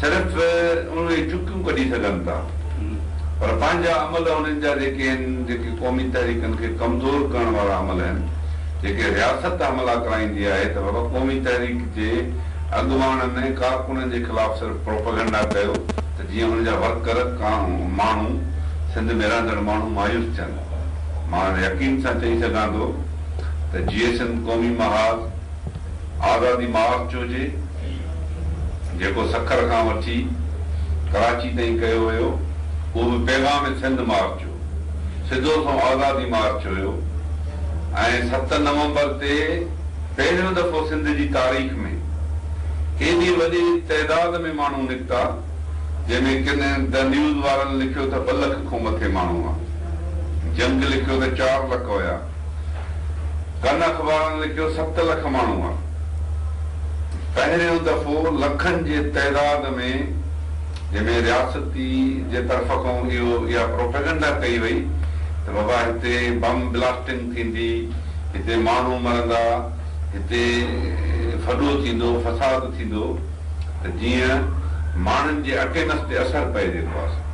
صرف اهي چڪيون ڪڍي سگهن ٿا پر پنهنجا عمل انهن جا جيڪي آهن، جيڪي قومي تحريڪن کي ڪمزور ڪرڻ وارا عمل آهن، جيڪي رياست حملا ڪرائيندي آهي ته بابا قومي تحريڪ جي اڳواڻن ۽ ڪارڪنن جي خلاف صرف پروپئگنڊا ڪيو ته جيئن ان جا ورڪر، ماڻهو، سنڌ ۾ رهندڙ ماڻهو مايوس ٿين. مان يقين سان چئي سگهان ٿو ته جيئي سنڌ قومي محاذ، آزادي مارچ هجي، جيڪو سکر کان وٺي ڪراچي تائين ڪيو ويو، اهو به پيغام سنڌ مارچ هو، سڌو سنئون آزادي مارچ هيو ۽ 7 نومبر تي پهريون دفعو سنڌ جي تاريخ ۾ ايڏي وڏي تعداد ۾ ماڻهو نڪتا، جنهن ۾ ڪن the news وارن لکيو ته 2 لک کان مٿي ماڻهو هئا، جنگ لکيو ته 4 لک هيا. ڪن اخبارن لکيو 7 لک ماڻهو هئا. پهريون دفعو لکن جي تعداد ۾ جنهن ۾ رياستي جي طرف کان اهو اها پروپيگنڊا ڪئي وئي ته بابا هتي بم بلاسٽنگ ٿيندي، هتي ماڻهو مرندا، هتي ڦڏو ٿيندو، فساد ٿيندو ته جيئن ماڻهن جي اٽينس تي اثر پئي جيڪو آهي سو.